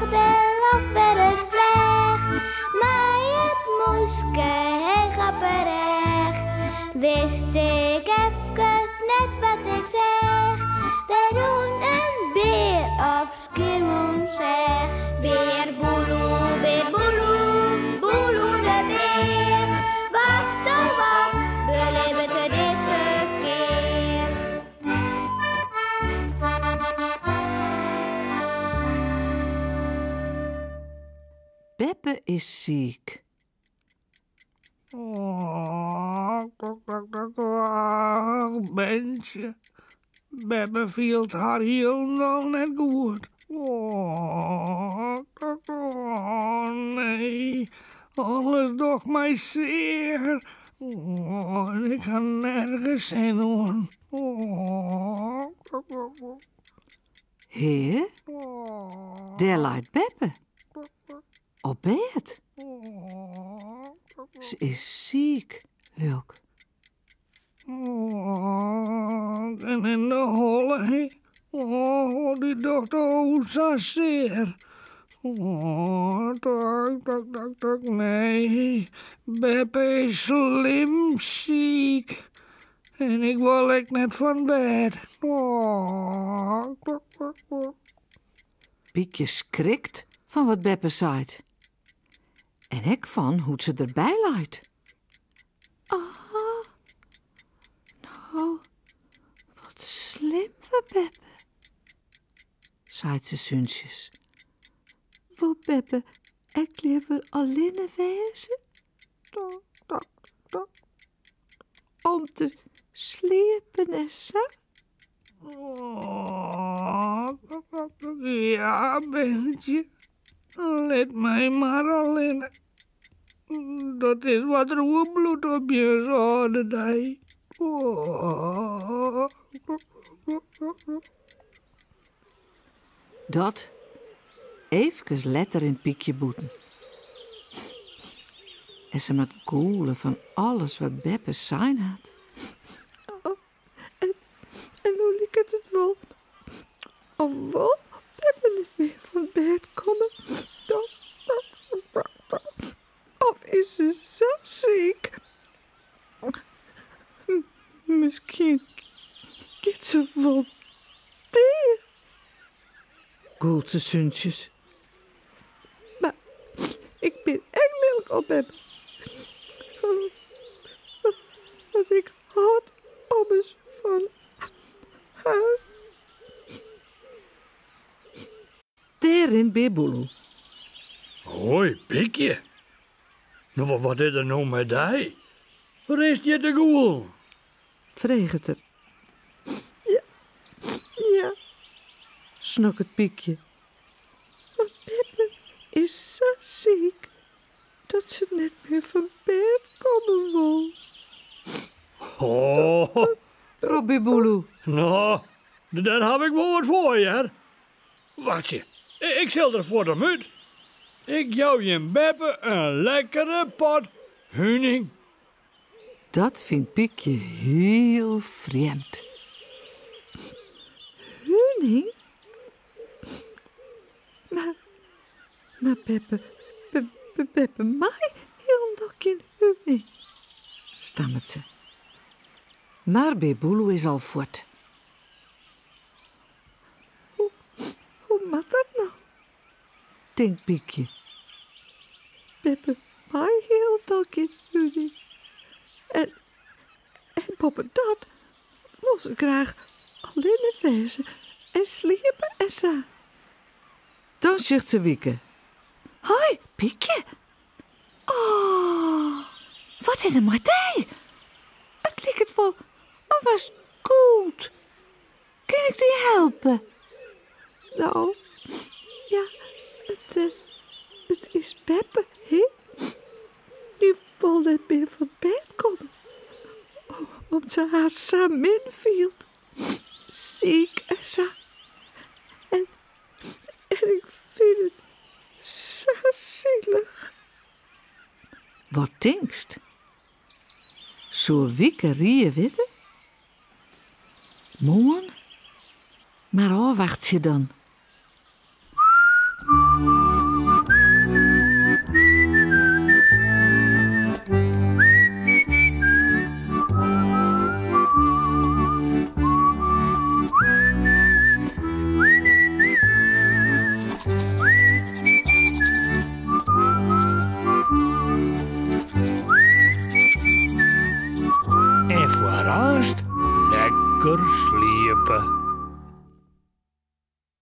troch de loft wer ris fleach. Mei it mûske heech op 'e rêch, wist ik efkes net wat ik seach. Der rûn in bear op Skiermûntseach. Bear Boeloe, bear Boeloe, Boeloe de bear. Wat oh wat belibbet er dizze kear? Beppe is siik. Och, Bentje. Beppe fielt har hielendal net goed. Och, nee, alles docht my sear. Och, ik ha nergens sin oan. Hea, dêr leit beppe. Op bêd. Se is siik, leau 'k. Oh, en yn de holle, hè. Oh, dy docht o sa sear. Oh, tak, tak, tak, tak, nee. Beppe is slim siik. En ik wol ek net fan bêd. Oh, tak, tak, tak. Pykje skrikt fan wat beppe seit. En ek fan hoe't se derby leit. Ah, no, wat slim foar beppe, seit se súntsjes. Wol beppe ek leaver allinne wêze? Tok, tok, tok. Om te sliepen en sa? Ja, Bentje, lit my mar allinne. Dat is wat der oerbliuwt op jins âlde dei. Dat, eefkes letter rint Pykje bûten. En se moat gûle fan alles wat beppe sein hat. Oh, en, en no liket it wol of wol beppe net mear fan bêd komme. Of is se sa siik? Miskien giet se wol dea. Gûlt se súntsjes. Mar ik bin ek lilk op beppe. Want ik hâld ommers fan har. Dêr rint Bear Boeloe. Hoi, Pykje. No, wat is der no mei dy? Rinst hjir te gûlen? Freget er. Ja, ja. Snokket Pykje. Want beppe is sa siik dat se net mear fan bêd komme wol. Oh. Ropt Bear Boeloe. No, dêr haw ik wol wat foar, hear. Wachtsje, ik sil der fuort om út. Ik jou jim beppe in lekkere pot huning. Dat fynt Pykje hiel frjemd. Huning? Mar, mar beppe, beppe mei hielendal gjin huning, stammet se. Mar Bear Boeloe is al fuort. Hoe, hoe moat dat no? Tinkt Pykje. Beppe mei hielendal gjin huning. En, en boppedat wol se graach allinne wêze en sliepe en sa. Dan sjocht se Wieke. Hoi, Pykje. Oh, wat is der mei dy? It liket wol of ast gûlst. Kin ik dy helpe? No, ja, it, eh, it is beppe, hè? Dy wol net mear fan bêd komme. Om't se har sa min fielt. Siik en sa. En, en ik fyn it sa silich. Wat tinkst? Soe Wieke rie witte? Moarn? Mar ôfwachtsje dan. En foar aanst lekker sliepe.